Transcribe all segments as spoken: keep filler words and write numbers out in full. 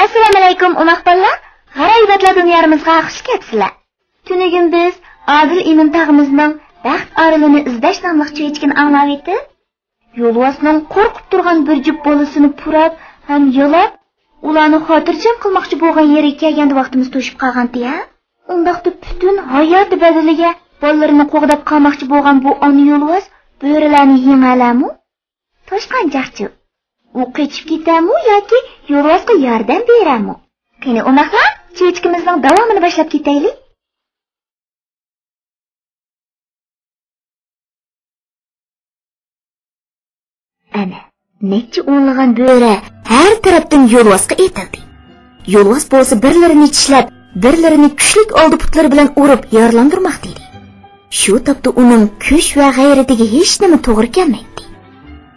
ئەسسالامۇئەلەيكۇم، ئوماق بالىلار! غارايىباتلار دۇنيارىمىزغا خۇش كەپسىلەر! تۈنۈگۈن بىز ئادىل ئىمىن تاغىمىزنىڭ بەخت ئارىلىنى ئىزدەش ناملىق چۆچىكىنى ئاڭلاۋېتىپ، يولۋاسنىڭ قورقۇپ تۇرغان بىر جۈپ بالىسىنى پۇراپ ھەم يالاپ، ئۇلارنى خاتىرجەم قىلماقچى بولغان يېرىگە كەلگەندە ۋاقتىمىز توشۇپ قالغانتى ھە؟ ئۇنداقتا پۈتۈن ھاياتى بەدىلىگە بالىلىرىنى قوغداپ قالماقچى بولغان بۇ ئانا يولۋاس بۆرىلەرنى يېڭەلەرمۇ؟ توشقانچاقچۇ؟ ئۇ قېچىپ كېتەرمۇ ياكى يولۋاسقا ياردەم بېرەرمۇ؟ قېنى ئوماقلار، چۆچىكىمىزنىڭ داۋامىنى باشلاپ كېتەيلى. ئەنە، نەچچە ئونلىغان بۆرە ھەر تەرەپتىن يولۋاسقا ئېتىلدى. يولۋاس بولسا بىرلىرىنى چىشلەپ، بىرلىرىنى كۈچلۈك ئالدى پۇتلىرى بىلەن ئۇرۇپ يارىلاندۇرماقتا ئىدى. شۇ تاپتا ئۇنىڭ كۈچ ۋە غەيرىتىگە ھېچنېمە توغرا كەلمەيتتى.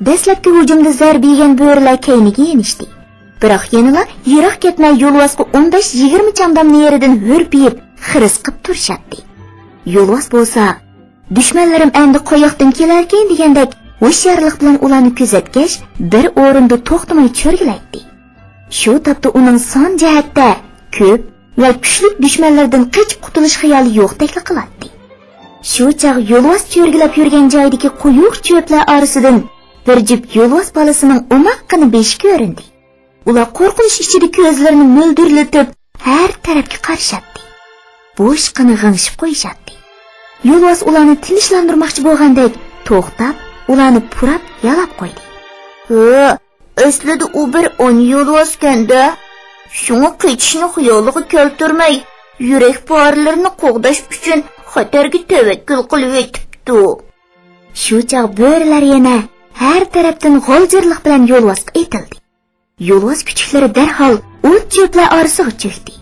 دەسلەپكى ھۇجۇمدا زەربە يېگەن بۆرىلەر كەينىگە يېنىشتى. بىراق يەنىلا يىراق كەتمەي يولۋاسقا ئون بەش يىگىرمە چامدام نېرىدىن ھۈرپىيىپ خىرىس قىپ تۇرۇشاتتى. يولۋاس بولسا، دۈشمەنلىرىم ئەمدى قاياقتىن كېلەركىن دېگەندەك ھوشيارلىق بىلەن ئۇلارنى كۆزەتكەچ، بىر ئورۇندا توختىماي چۆرگىلەيتتى. شۇ تاپتا ئۇنىڭ سان جەھەتتە كۆپ ۋە كۈچلۈك دۈشمەنلىرىدىن قېچىپ قۇتۇلۇش خىيالى يوقتەكلا قىلاتتى. شۇ چاغ يولۋاس چۆرگىلەپ يۈرگەن جايدىكى قويۇق چۆپلەر ئارىسىدىن بىر جۈپ يولۋاس بالىسىنىڭ ئوماققىنە بېشى كۆرۈندى. ئۇلار قورقۇنچ ئىچىدە كۆزلىرىنى مۆلدۈرلىتىپ، ھەر تەرەپكە قارىشاتتى. بوشقىنە غىڭشىپ قويۇشاتتى. يولۋاس ئۇلارنى تىنچلاندۇرماقچى بولغاندەك توختاپ، ئۇلارنى پۇراپ يالاپ قويدى. ھە، ئەسلىدە ئۇ بىر ئانا يولۋاسكەن-دە. شۇڭا قېچىشنى خىيالىغا كەلتۈرمەي، يۈرەك پارىلىرىنى قوغداش ئۈچۈن خەتەرگە تەۋەككۈل قىلىۋېتىپتۇ. شۇ چاغ بۆرىلەر يەنە ھەر تەرەپتىن غالجىرلىق بىلەن يولۋاسقا ئېتىلدى. يولۋاس كۈچۈكلىرى دەرھال ئوت-چۆپلەر ئارىسىغا چۆكتى.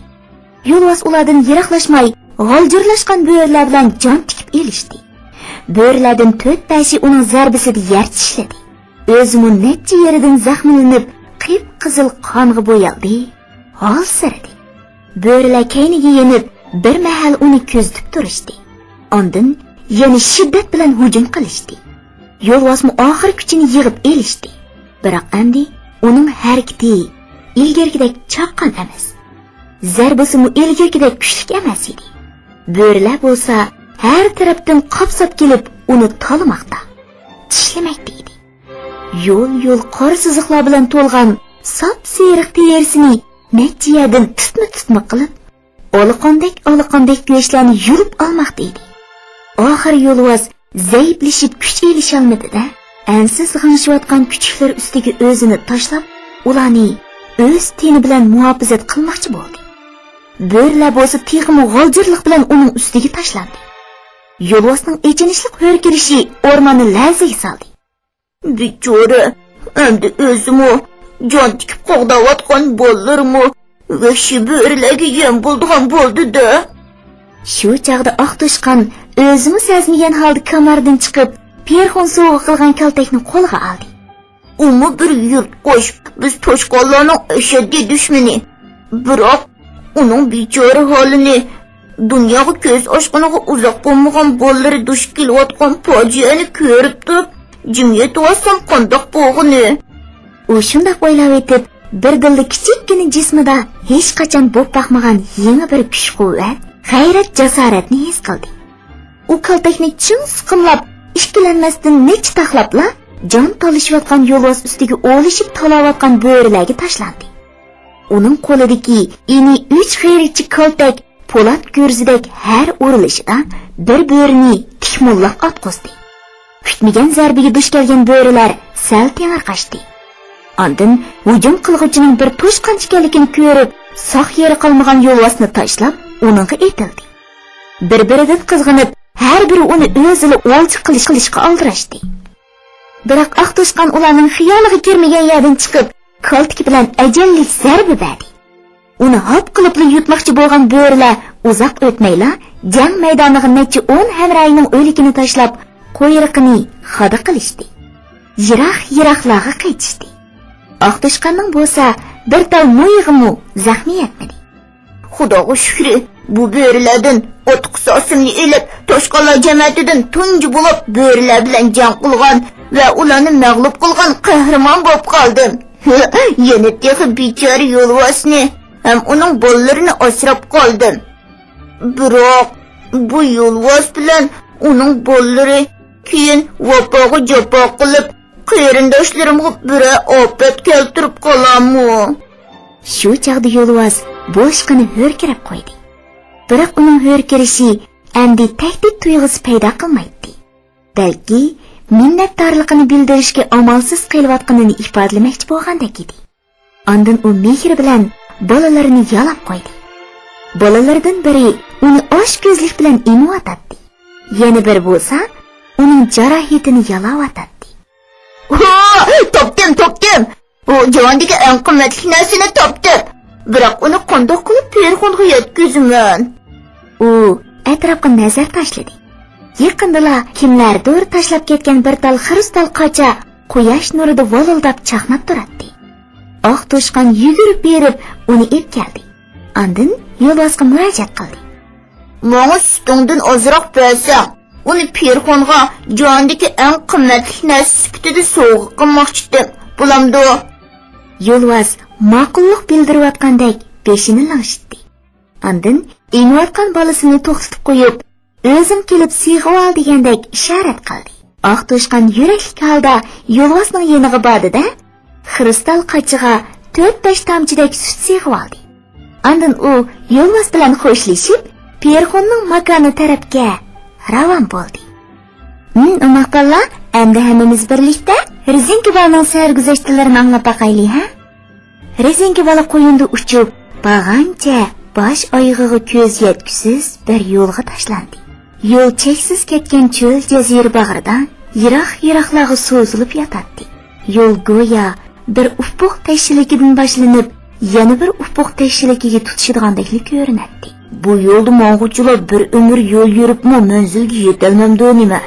يولۋاس ئۇلاردىن يىراقلاشماي، غالجىرلاشقان بۆرىلەر بىلەن جان تىكىپ ئېلىشتى. بۆرىلەردىن تۆت-بەشى ئۇنىڭ زەربىسىدە يەر چىشلىدى. ئۆزىمۇ نەچچە يېرىدىن زەخىملىنىپ، قىپقىزىل قانغا بويالدى، ھالسىرىدى. بۆرىلەر كەينىگە يېنىپ، بىر مەھەل ئۇنى كۆزىتىپ تۇرۇشتى. ئاندىن يەنە شىددەت بىلەن ھۇجۇم قىلىشتى. يولۋاسمۇ ئاخىر كۈچىنى يىغىپ ئېلىشتى. بىراق ئەمدى ئۇنىڭ ھەرىكىتى ئىلگىرىكىدەك چاققان ئەمەس. زەربىسىمۇ ئىلگىرىكىدەك كۈچلۈك ئەمەس ئىدى. بۆرىلەر بولسا ھەر تەرەپتىن قاپساپ كېلىپ ئۇنى تالىماقتا، چىشلىمەكتە ئىدى. يول-يول قارا سىزىقلار بىلەن تولغان ساپسېرىق تېرىسىنى نەچچە يەردىن تىتما-تىتما قىلىپ، ئالىقاندەك-ئالىقاندەك گۆشلەرنى يۇلۇپ ئالماقتا ئىدى. ئاخىر يولۋاس زەئىپلىشىپ كۈچ ئېلىشالمىدى-دە، ئەنسىز غىڭشىۋاتقان كۈچۈكلىرى ئۈستىگە ئۆزىنى تاشلاپ، ئۇلارنى ئۆز تېنى بىلەن مۇھاپىزەت قىلماقچى بولدى. بۆرىلەر بولسا تېخىمۇ غالجىرلىق بىلەن ئۇنىڭ ئۈستىگە تاشلاندى. يولۋاسنىڭ ئېچىنىشلىق ھۆركىرىشى ئورماننى لەرزىگە سالدى. بىچارە، ئەمدى ئۆزىمۇ، جان تىكىپ قوغداۋاتقان بالىلىرىمۇ ۋەھشىي بۆرىلەرگە يەم بولىدىغان بولدى-دە. شۇ چاغدا ئاق توشقان ئۆزىمۇ سەزمىگەن ھالدا كاماردىن چىقىپ، پېرخون سوۋغا قىلغان كالتەكنى قولىغا ئالدى. ئۇمۇ بىر يىرتقۇچ، بىز توشقانلارنىڭ ئەشەددىي دۈشمىنى. بىراق ئۇنىڭ بىچارە ھالىنى، دۇنياغا كۆز ئاچقىنىغا ئۇزاق بولمىغان بالىلىرى دۇچ كېلىۋاتقان پاجىئەنى كۆرۈپ تۇرۇپ، جىم يېتىۋاتسام قانداق بولغىنى؟ ئۇ شۇنداق ئويلاۋېتىپ، بىردىنلا كىچىككىنە جىسمىدا ھېچقاچان بولۇپ باقمىغان يېڭى بىر كۈچ-قۇۋۋەت، غەيرەت-جاسارەتنى ھېس قىلدى. ئۇ كالتەكنى چىڭ سىقىملاپ، ئىككىلەنمەستىن نەچچە تاقلاپلا جان تالىشىۋاتقان يولۋاس ئۈستىگە ئولىشىپ تالاۋاتقان بۆرىلەرگە تاشلاندى. ئۇنىڭ قولىدىكى ئېنى ئۈچ غېرىچە كالتەك پولات گۈرزىدەك ھەر ئۇرۇلۇشىدا بىر بۆرىنى تىك موللاپ ئاتقۇزدى. كۈتمىگەن زەربىگە دۇچ كەلگەن بۆرىلەر سەل تېڭىرقاشتى. ئاندىن ھۇجۇم قىلغۇچىنىڭ بىر توشقان ئىكەنلىكىنى كۆرۈپ، ساق يېرى قالمىغان يولۋاسنى تاشلاپ، ئۇنىڭغا ئېتىلدى. بىر-بىرىدىن قىزغىنىپ، ھەر بىرى ئۇنى ئۆزىلا ئولجا قىلىش، قىلىشقا ئالدىراشتى. بىراق ئاق توشقان ئۇلارنىڭ خىيالىغا كىرمىگەن يەردىن چىقىپ، كالتىكى بىلەن ئەجەللىك زەربە بەردى. ئۇنى ھاپ قىلىپلا يۇتماقچى بولغان بۆرىلەر ئۇزاق ئۆتمەيلا جەڭ مەيدانىغا نەچچە ئون ھەمراھىنىڭ ئۆلۈكىنى تاشلاپ، قۇيرۇقىنى خادا قىلىشتى. يىراق-يىراقلارغا قېچىشتى. ئاق توشقاننىڭ بولسا بىر تال مۇيىغىمۇ زەخمى يەتمىدى. خۇداغا شۈكرى، بۇ بۆرىلەردىن ئوتۇق ساسىمنى ئېلىپ، توشقانلار جەمەتىدىن تۇنجى بولۇپ بۆرىلەر بىلەن جەڭ قىلغان ۋە ئۇلارنى مەغلۇپ قىلغان قەھرىمان بولۇپ قالدىم. يەنە تېخى بىچارە يولۋاسنى ھەم ئۇنىڭ بالىلىرىنى ئاسراپ قالدىم. بىراق، بۇ يولۋاس بىلەن ئۇنىڭ بالىلىرى كېيىن ۋاپاغا جاپا قىلىپ، قېرىنداشلىرىمغا بىرەر ئاپەت كەلتۈرۈپ قالارمۇ؟ شۇ چاغدا يولۋاس بوشقىنى ھۆركىرەپ قويدى. بىراق ئۇنىڭ ھۆركىرىشى ئەمدى تەھدىت تۇيغۇسى پەيدا قىلمايتتى. بەلكى مىننەتدارلىقىنى بىلدۈرۈشكە ئامالسىز قېلىۋاتقىنىنى ئىپادىلىمەكچى بولغاندەك ئىدى. ئاندىن ئۇ مېھرى بىلەن بالىلىرىنى يالاپ قويدى. بالىلىرىدىن بىرى ئۇنى ئاچكۆزلۈك بىلەن ئېمىۋاتاتتى. يەنە بىرى بولسا ئۇنىڭ جاراھىتىنى يالاۋاتاتتى. ھو، تاپتىم، تاپتىم! بۇ جاھاندىكى ئەڭ قىممەتلىك نەرسىنى تاپتىم. بىراق ئۇنى قانداق قىلىپ پېرىخونغا يەتكۈزىمەن؟ ئۇ ئەتراپقا نەزەر تاشلىدى. يېقىندىلا كىملەردۇر تاشلاپ كەتكەن بىر تال خرۇستال قاچا قۇياش نۇرىدا ۋالىلداپ چاقناپ تۇراتتى. ئاق توشقان يۈگۈرۈپ بېرىپ ئۇنى ئېلىپ كەلدى. ئاندىن يولۋاسقا مۇراجىئەت قىلدى. ماڭا سۈتۈڭدىن ئازراق بەرسەڭ، ئۇنى پېرىخونغا جاھاندىكى ئەڭ قىممەتلىك نەرسە سۈپىتىدە سوۋغا قىلماقچىدىم. بولامدۇ؟ يولۋاس ماقۇللۇق بىلدۈرۈۋاتقاندەك بېشىنى لىڭشىتتى. ئاندىن ئېمىۋاتقان بالىسىنى توختىتىپ قويۇپ، ئۆزۈڭ كېلىپ سىغىۋال دېگەندەك ئىشارەت قىلدى. ئاق توشقان يۈرەكلىك ھالدا يولۋاسنىڭ يېنىغا باردى-دە، خرۇستال قاچىغا تۆت-بەش تامچىدەك سۈت سىغىۋالدى. ئاندىن ئۇ يولۋاس بىلەن خوشلىشىپ، پېرىخوننىڭ ماكانى تەرەپكە راۋان بولدى. ھىم، ئوماق بالىلار، ئەمدى ھەممىمىز بىرلىكتە رېزىنكە بالىنىڭ سەرگۈزەشتلىرىنى ئاڭلاپ باقايلى، ھە؟ رېزىنكە بالا قويۇندا ئۇچۇپ، بارغانچە باش ئايىغىغا كۆز يەتكۈسىز بىر يولغا تاشلاندى. يول چەكسىز كەتكەن چۆل جەزىرە باغرىدا يىراق-يىراقلارغا سوزۇلۇپ ياتاتتى. يول گويا بىر ئۇپۇق تەكشىلىكىدىن باشلىنىپ، يەنە بىر ئۇپۇق تەكشىلىكىگە تۇتىشىدىغاندەكلا كۆرۈنەتتى. بۇ يولدا ماڭغۇچىلار بىر ئۆمۈر يول يۈرۈپمۇ مەنزىلگە يېتەلمەمدۇ نېمە؟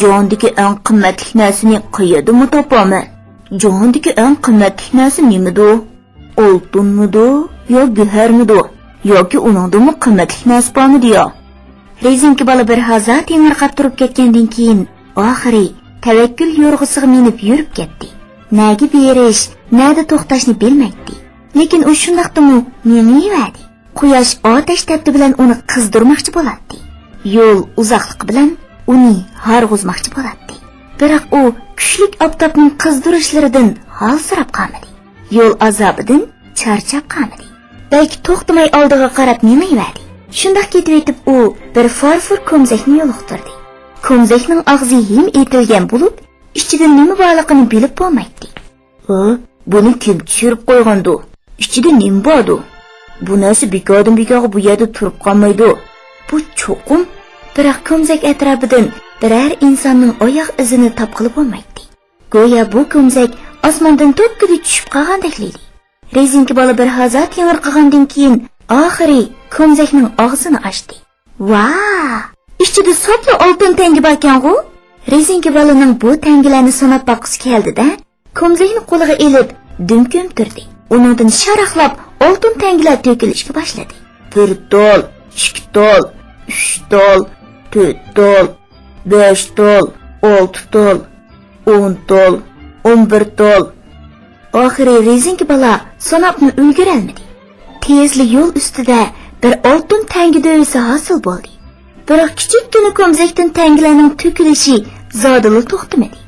جاھاندىكى ئەڭ قىممەتلىك نەرسىنى قەيەردىنمۇ تاپامەن؟ جاھاندىكى ئەڭ قىممەتلىك نەرسە نېمىدۇ؟ ئالتۇنمىدۇ يا گۆھەرمىدۇ؟ ياكى ئۇنىڭدىنمۇ قىممەتلىك نەرسە بارمىدى يا؟ رېزىنكە بالا بىر ھازا تېڭىرقاپ تۇرۇپ كەتكەندىن كېيىن، ئاخىرى تەۋەككۈل يورغىسىغا مىنىپ يۈرۈپ كەتتى. نەگە بېرىش، نەدە توختاشنى بىلمەيتتى. لېكىن ئۇ شۇنداقتىمۇ مېڭىۋەردى. قۇياش ئاتەش تەپتى بىلەن ئۇنى قىزدۇرماقچى بولاتتى. يول ئۇزاقلىقى بىلەن ئۇنى ھارغۇزماقچى بولاتتى. بىراق ئۇ كۈچلۈك ئاپتاپنىڭ قىزدۇرۇشلىرىدىن ھالسىراپ قالمىدى. يول ئازابىدىن چارچاپ قالمىدى. بەلكى توختىماي ئالدىغا قاراپ مېڭىۋەردى. شۇنداق كېتىۋېتىپ ئۇ بىر فارفور كومزەكنى يولۇقتۇردى. كومزەكنىڭ ئاغزى ھىم ئېتىلگەن بولۇپ، ئىچىدە نېمە بارلىقىنى بىلىپ بولمايتتى. ھە، بۇنى كىم چۈشۈرۈپ قويغاندۇ؟ ئىچىدە نېمە باردۇ؟ بۇ نەرسە بىكاردىن بىكارغا بۇ يەردە تۇرۇپ قالمايدۇ. بۇ چوقۇم. بىراق كومزەك ئەتراپىدىن بىرەر ئىنساننىڭ ئاياغ ئىزىنى تاپقىلى بولمايتتى. گويا بۇ كومزەك ئاسماندىن توككىدە چۈشۈپ قالغاندەكلا ئىدى. رېزىنكە بالا بىر ھازا تېڭىرقىغاندىن كېيىن، ئاخىرى كومزەكنىڭ ئاغزىنى ئاچتى. ۋا! ئىچىدە ساپلا ئالتۇن تەڭگە باركەنغۇ؟ رېزىنكە بالىنىڭ بۇ تەڭگىلەرنى ساناپ باققۇسى كەلدى-دە، كومزەكنى قولىغا ئېلىپ، دۈم كۆمتۈردى. ئۇنىڭدىن شاراقلاپ ئالتۇن تەڭگىلەر تۆكۈلۈشكە باشلىدى. بىر تال، ئىككى تال، ئۈچ تال، تۆت تال، بەش تال، ئالتە تال، ئون تال، ئون بىر تال. ئاخىرى رېزىنكە بالا ساناپمۇ ئۈلگۈرەلمىدى. تېزلا يول ئۈستىدە بىر ئالتۇن تەڭگە دۆۋىسى ھاسىل بولدى. بىراق كىچىككىنە كومزەكتىن تەڭگىلەرنىڭ تۆكۈلۈشى زادىلا توختىمىدى.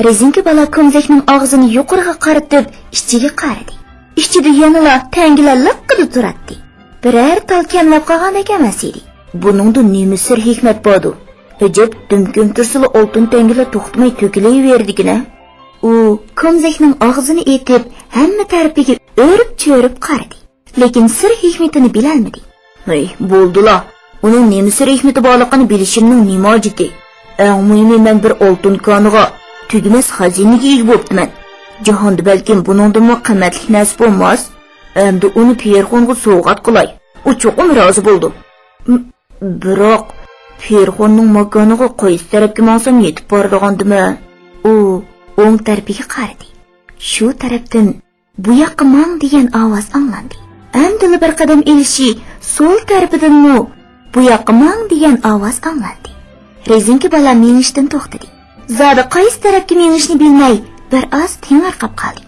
رېزىنكە بالا كومزەكنىڭ ئاغزىنى يۇقىرىغا قارىتىپ ئىچىگە قارىدى. ئىچىدە يەنىلا تەڭگىلەر لىققىدە تۇراتتى. بىرەر تال كەملەپ قالغاندەك ئەمەس ئىدى. بۇنىڭدا نېمە سىر ھېكمەت باردۇ؟ ئەجەب، دۈم كۆمتۈرسىلا ئالتۇن تەڭگىلەر توختىماي تۆكۈلۈۋېرىدىكىنە. ئۇ كومزەكنىڭ ئاغزىنى ئېتىپ، ھەممە تەرىپىگە ئۆرۈپ-چۆرۈپ قارىدى. لېكىن سىر ھېكمىتىنى بىلەلمىدى. ھەي، بولدىلا. ئۇنىڭ نېمە سىر ھېكمىتى بارلىقىنى بىلىشىمنىڭ نېمە ھاجىتى؟ ئەڭ مۇھىمى، مەن بىر ئالتۇن كانىغا، تۈگىمەس خەزىنىگە ئىگە بوپتىمەن. جاھاندا بەلكىم بۇنىڭدىنمۇ قىممەتلىك نەرسە بولماس. ئەمدى ئۇنى پېرىخونغا سوۋغات قىلاي. ئۇ چوقۇم رازى بولىدۇ. م-، بىراق، پېرىخوننىڭ ماكانىغا قايسى تەرەپكە ماڭسام يېتىپ بارىدىغاندىمەن؟ ئۇ ئوڭ تەرىپىگە قارىدى. شۇ تەرەپتىن «بۇ ياققا ماڭ» دېگەن ئاۋاز ئاڭلاندى. ئەمدىلا بىر قەدەم ئېلىشى سول تەرىپىدىنمۇ «بۇ ياققا ماڭ» دېگەن ئاۋاز ئاڭلاندى. رېزىنكە بالا مېڭىشتىن توختىدى. زادى قايسى تەرەپكە مېڭىشنى بىلمەي، بىر ئاز تېڭىرقاپ قالدى.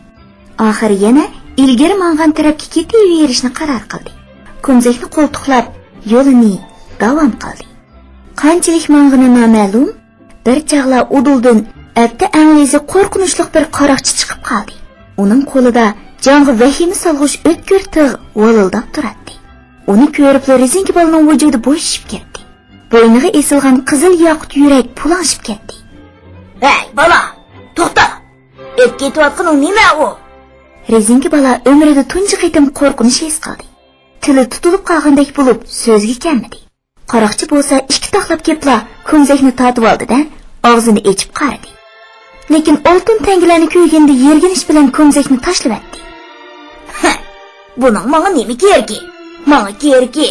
ئاخىرى يەنە ئىلگىرى ماڭغان تەرەپكە كېتىۋېرىشنى قارار قىلدى. كومزەكنى قولتۇقلاپ، يولىنى داۋام قىلدى. قانچىلىك ماڭغىنى نامەلۇم، بىر چاغلار ئۇدۇلدىن ئەپتە ئەڭلىزى قورقۇنچلۇق بىر قاراقچى چىقىپ قالدى. ئۇنىڭ قولىدا جانغا ۋەھىمە سالغۇچ ئۆتكۈر تىغ ۋالىلداپ تۇراتتى. ئۇنى كۆرۈپلا رېزىنكە بالىنىڭ ۋۇجۇدى بوشىشىپ كەتتى. بوينىغا ئېسىلغان قىزىل ياقۇت يۈرەك پۇلاڭشىپ كەتتى. ھەي، بالا، توختا! ئېلىپ كېتىۋاتقىنىڭ نېمە ئۇ؟ رېزىنكە بالا ئۆمرىدە تۇنجى قېتىم قورقۇنچ ھېس قىلدى. تىلى تۇتۇلۇپ قالغاندەك بولۇپ، سۆزگە كەلمىدى. قاراقچى بولسا ئىككى تاقلاپ كېپلا كومزەكنى تارتىۋالدى-دە، ئاغزىنى ئېچىپ قارىدى. لېكىن ئالتۇن تەڭگىلەرنى كۆرگەندە يىرگىنىش بىلەن كومزەكنى تاشلىۋەتتى. ھە، بۇنىڭ ماڭا نېمە كېرىكى؟ ماڭا كېرىكى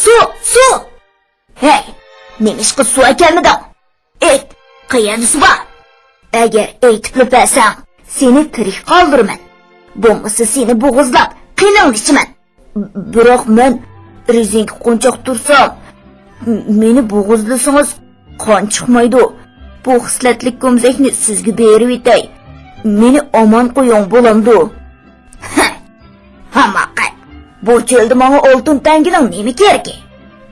سۇ، سۇ! ھەي، نېمىشقا سۇ ئەكەلمىدىڭ؟ ئېيت، قەيەردە سۇ بار؟ ئەگەر ئېيتىپلا بەرسەڭ، سېنى تىرىك قالدۇرىمەن. بولمىسا سېنى بوغۇزلاپ، قېنىڭنى ئىچىمەن. بىراق مەن رېزىنكە قونچاق تۇرسام، م-، مېنى بوغۇزلىسىڭىز قان چىقمايدۇ. بۇ خىسلەتلىك كومزەكنى سىزگە بېرىۋېتەي. مېنى ئامان قويۇڭ، بولامدۇ؟ ھە، ھاماقەت! بۇ چۆلدە ماڭا ئالتۇن تەڭگىنىڭ نېمە كېرىكى؟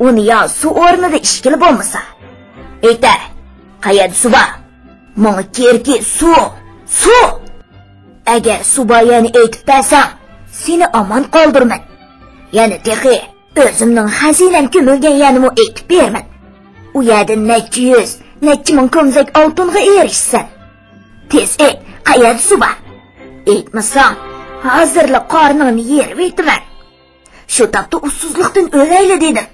ئۇنى يا سۇ ئورنىدا ئىچكىلى بولمىسا. ئېيتە، قەيەردە سۇ بار؟ ماڭا كېرىكى سۇ! سۇ! ئەگەر سۇ بار يەرنى ئېيتىپ بەرسەڭ، سېنى ئامان قالدۇرىمەن. يەنە تېخى ئۆزۈمنىڭ خەزىنەم كۆمۈلگەن يەرنىمۇ ئېيتىپ بېرىمەن. ئۇ يەردىن نەچچە يۈز، نەچچە مىڭ كومزەك ئالتۇنغا ئېرىشىسەن. تېز ئېيت، قەيەردە سۇ بار؟ ئېيتمىساڭ، ھازىرلا قارنىڭنى يېرىۋېتىمەن. شۇ تاپتا ئۇسسۇزلۇقتىن ئۆلەيلى دېدىم.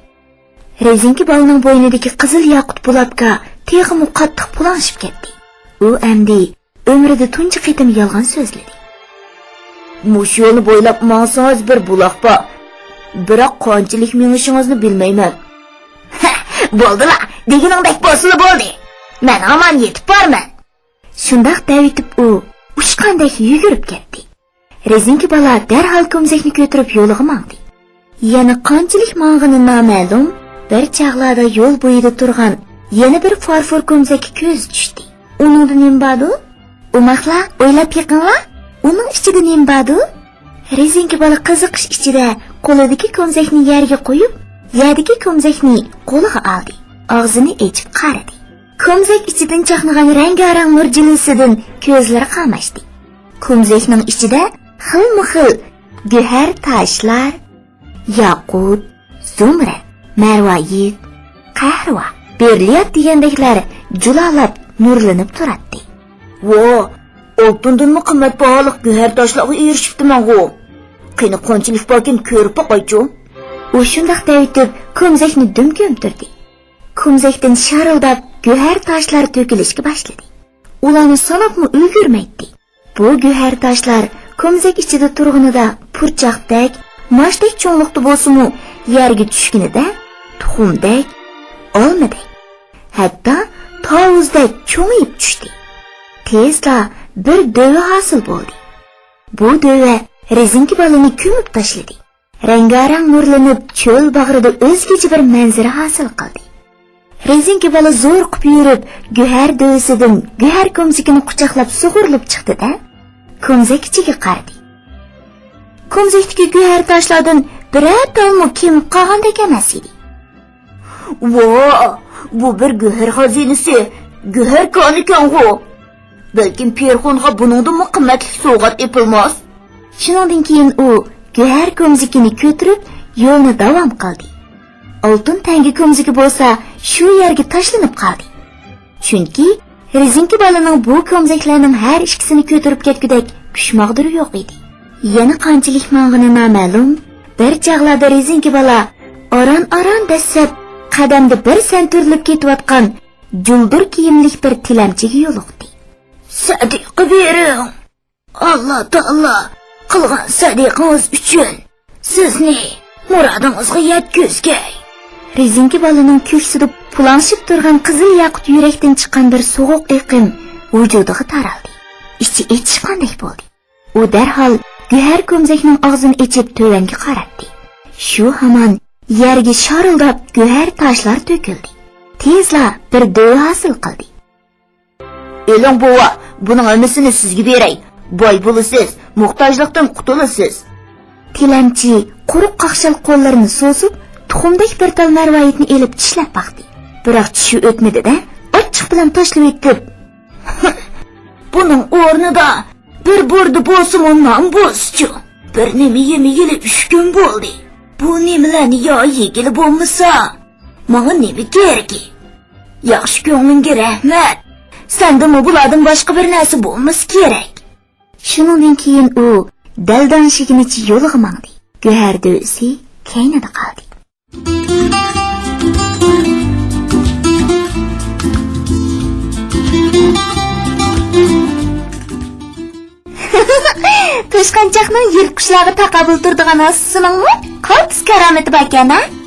رېزىنكە بالىنىڭ بوينىدىكى قىزىل ياقۇت بۇلاپكا تېخىمۇ قاتتىق پۇلاڭشىپ كەتتى. ئۇ ئەمدى ئۆمرىدە تۇنجى قېتىم يالغان سۆزلىدى. مۇشۇ يولنى بويلاپ ماڭسىڭىز بىر بۇلاق بار. بىراق قانچىلىك مېڭىشىڭىزنى بىلمەيمەن. بولدىلا، دېگىنىڭدەك بولسىلا بولدى. مەن ھامان يېتىپ بارىمەن. شۇنداق دەۋېتىپ ئۇ ئۇچقاندەك يۈگۈرۈپ كەتتى. رېزىنكە بالا دەرھال كومزەكنى كۆتۈرۈپ يولىغا ماڭدى. يەنە قانچىلىك ماڭغىنى نامەلۇم، بىر چاغلاردا يول بويىدا تۇرغان يەنە بىر فارفور كومزەككە كۆزى چۈشتى. ئۇنىڭدا نېمە باردۇ؟ ئوماقلار، ئويلاپ بېقىڭلار، ئۇنىڭ ئىچىدە نېمە باردۇ؟ رېزىنكە بالا قىزىقىش ئىچىدە قولىدىكى كومزەكنى يەرگە قويۇپ، يەردىكى كومزەكنى قولىغا ئالدى. ئاغزىنى ئېچىپ قارىدى. كومزەك ئىچىدىن چاقنىغان رەڭگارەڭ نۇر جىلۋىسىدىن كۆزلىرى قاماشتى. كومزەكنىڭ ئىچىدە خىلمۇ خىل گۆھەر تاشلار، ياقۇت، زۇمرەت، مەرۋايىت، قەھۋە، بېرىليانت دېگەندەكلەر جۇلالاپ نۇرلىنىپ تۇراتتى. ۋو، ئالتۇندىنمۇ قىممەت باھالىق گۆھەر تاشلارغا ئېرىشىپتىمەنغۇ. قېنى قانچىلىك باركىن كۆرۈپ باقايچۇ. ئۇ شۇنداق دەۋېتىپ كومزەكنى دۈم كۆمتۈردى. كومزەكتىن شارىلداپ گۆھەر تاشلار تۆكۈلۈشكە باشلىدى. ئۇلارنى ساناپمۇ ئۈلگۈرمەيتتى. بۇ گۆھەر تاشلار كومزەك ئىچىدە تۇرغىنىدا پۇرچاقتەك، ماچتەك چوڭلۇقتا بولسىمۇ، يەرگە چۈشكىنىدە تۇخۇمدەك، ئالمىدەك، ھەتتا تاۋۇزدەك چوڭىيىپ چۈشتى. تېزلا بىر دۆۋە ھاسىل بولدى. بۇ دۆۋە رېزىنكە بالىنى كۆمۈپ تاشلىدى. رەڭگارەڭ نۇرلىنىپ، چۆل باغرىدا ئۆزگىچە بىر مەنزىرە ھاسىل قىلدى. رېزىنكە بالا زورۇقۇپ يۈرۈپ، گۆھەر دۆۋىسىدىن گۆھەر كومزىكىنى قۇچاقلاپ سۇغۇرۇلۇپ چىقتى-دە، كومزەك ئىچىگە قارىدى. كومزەكتىكى گۆھەر تاشلاردىن بىرەر تالمۇ كېمىپ قالغاندەك ئەمەس ئىدى. ۋا، بۇ بىر گۆھەر خازىنىسى، گۆھەر كانىكەنغۇ. بەلكىم پېرىخونغا بۇنىڭدىنمۇ قىممەتلىك سوۋغات ئېپىلماس. شۇنىڭدىن كېيىن ئۇ گۆھەر كومزىكىنى كۆتۈرۈپ يولىنى داۋام قىلدى. ئالتۇن تەڭگە كومزىكى بولسا شۇ يەرگە تاشلىنىپ قالدى. چۈنكى رېزىنكە بالىنىڭ بۇ كومزەكلەرنىڭ ھەر ئىككىسىنى كۆتۈرۈپ كەتكۈدەك كۈچ ماغدۇرى يوق ئىدى. يەنە قانچىلىك ماڭغىنى نامەلۇم، بىر چاغلاردا رېزىنكە بالا ئاران-ئاران دەسسەپ قەدەمدە بىر سەنتۈرۈلۈپ كېتىۋاتقان جۇلدۇر كىيىملىك بىر تىلەمچىگە يولۇقتى. سەدىقە بېرىڭ! ئاللا تائالا قىلغان سەدىقىڭىز ئۈچۈن سىزنى مۇرادىڭىزغا يەتكۈزگەي. رېزىنكە بالىنىڭ كۆكسىدە پۇلاڭشىپ تۇرغان قىزىل ياقۇت يۈرەكتىن چىققان بىر سوغۇق ئېقىم ۋۇجۇدىغا تارالدى. ئىچى ئېچىشقاندەك بولدى. ئۇ دەرھال گۆھەر كومزەكنىڭ ئاغزىنى ئېچىپ تۆۋەنگە قاراتتى. شۇ ھامان يەرگە شارىلداپ گۆھەر تاشلار تۆكۈلدى. تېزلا بىر دۆۋە ھاسىل قىلدى. ئېلىڭ بوۋا، بۇنىڭ ھەممىسىنى سىزگە بېرەي. باي بولىسىز، موھتاجلىقتىن قۇتۇلىسىز. تىلەمچى قۇرۇق قاقشال قوللىرىنى سوزۇپ، تۇخۇمدەك بىر تال مەرۋايىتنى ئېلىپ چىشلەپ باقتى. بىراق چىشى ئۆتمىدى-دە، ئاچچىق بىلەن تاشلىۋېتىپ، بۇنىڭ ئورنىدا بىر بۇردا بولسىمۇ نان بولسىچۇ. بىر نېمە يېمىگىلى ئۈچ كۈن بولدى. بۇ نېمىلەرنى يا يېگىلى بولمىسا، ماڭا نېمە كېرىكى؟ ياخشى كۆڭلۈڭگە رەھمەت. سەندىمۇ بۇلاردىن باشقا بىر نەرسە بولمىسا كېرەك. شۇنىڭدىن كېيىن ئۇ دەلدەڭشىگىنىچە يولىغا ماڭدى. گۆھەر دۆۋىسى كەينىدە قالدى. توشقانچاقنىڭ يىرتقۇچلارغا تاقابىل تۇرىدىغان ھاسىسىنىڭمۇ قالتىس كارامىتى باركەن، ھە؟